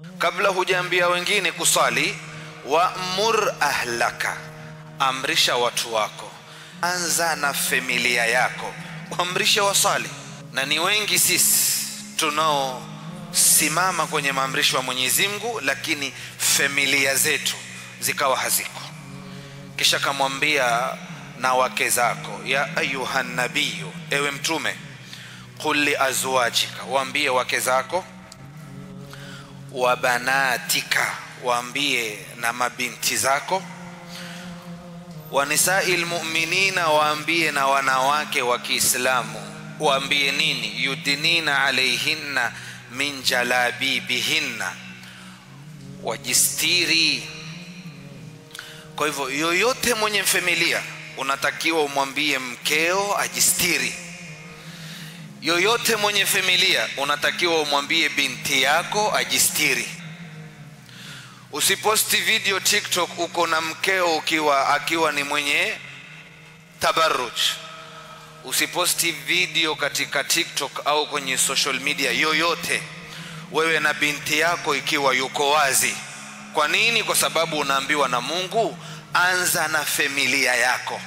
Kabla hujaambia wengine kusali, wa'mur ahlaka, amrisha watu wako. Anza na familia yako, waamrishe wasali. Na ni wengi sisi tunaosimama kwenye maamrisho ya Mwenyezi Mungu, lakini familia zetu zikawa haziko. Kisha kamwambia na wake zako, ya ayuhan nabiyyu, ewe mtume, qul li azwajika, waambie wake zako, wa banatika, waambie na mabinti zako, wa nisa'il mu'minina, waambie na wanawake wa Kiislamu, waambie nini? Yudinina alayhinna min jalabibihinna, wajistiri. Kwa hivyo yoyote mwenye familia unatakiwa umwambie mkeo ajistiri. Yoyote mwenye familia unatakiwa umwambie binti yako ajistiri. Usiposti video TikTok uko na mkeo akiwa ni mwenye tabarruj. Usiposti video katika TikTok au kwenye social media yoyote wewe na binti yako ikiwa yuko wazi. Kwa nini? Kwa sababu unaambiwa na Mungu, anza na familia yako.